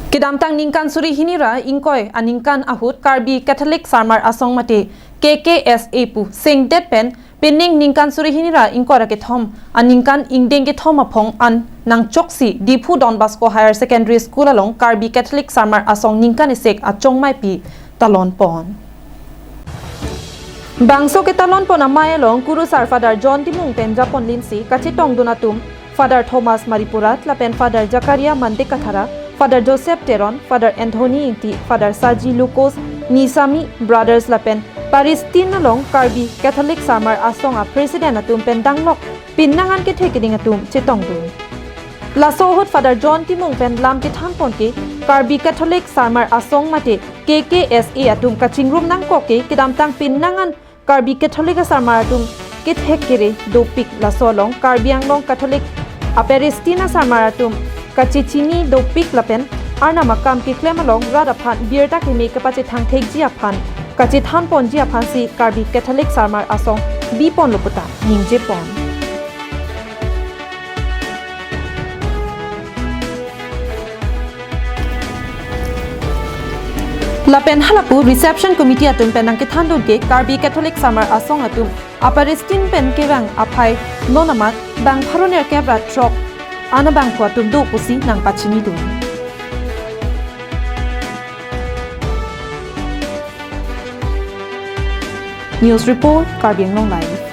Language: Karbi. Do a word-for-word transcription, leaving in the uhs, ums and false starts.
Kedamtang ningkan suri hini ra ingkoi aningkan ahut Karbi Catholic Sarmar Asong mate K K S A pu sengdet pen pining ningkan suri hini ra ingkoi ra kethom aningkan ingdeng kethom aphong an nangchoksi Diphu Don Bosco Higher Secondary School along Karbi Catholic Sarmar Asong ningkan isek achongmai pi talon pon. Bangso ketalon pon amei along Kurusar Father John Timung pen japon linsi kachetongdun atum Father Thomas Maripurat lapen Father Zakaria Mandekathara, Father Joseph Teron, Father Anthony Ingti, Father Saji Lucas, Nisami Brothers lapen Parish tin along Karbi Catholic Sarmar Asong a President atum pen danglok pinangan kethek keding atum chetongdun. Laso ahut Father John Timung pen lam kethan pon ke Karbi Catholic Sarmar Asong mate K K S A atum kachingrum nangkok ke kedamtang pinangan Karbi Catholic asarmar atum kethek kere dopik, laso along Karbi Anglong Catholic a Parish tin asarmar atum kachechini dopik lapen Arnam akam keklem along rat aphan birta keme kapachethang thekji aphan kachethan ponji aphansi Karbi Catholic Sarmar Asong bi ponlo puta ningje pon. Lapen halapu Reception Committee atum pen nangkethandun ke Karbi Catholic Sarmar Asong atum a Parish tin pen kevang aphai non amat bang pharo nerkep ra throk an abangphu atum do pusi nangpachinidun. News report, Karbi Anglong Live.